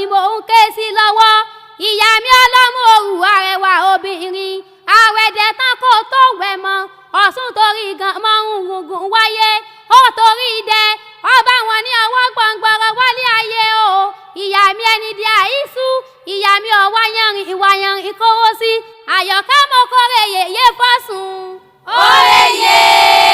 Ni mò ń ké sí lọ́wọ́. Ìyá mi ọlọ́mú òrù, arẹwà obìnrin, àwẹ̀dẹ̀ tán kó tó wẹ̀ mọ́. Ọ̀sùn torí gan mọ́ ń gungun wáyé, ó torí idẹ ọba wọn ní ọwọ́ gbọ̀ngbọ̀rọ̀ wálé ayé o. Ìyá mi ẹni di àìsú, ìyá mi ọ̀wá yanrìn ìwà yanrìn kówó sí àyọ̀ká mọ́kọ́rẹ́ yèyé fọ́sùn. Óyè.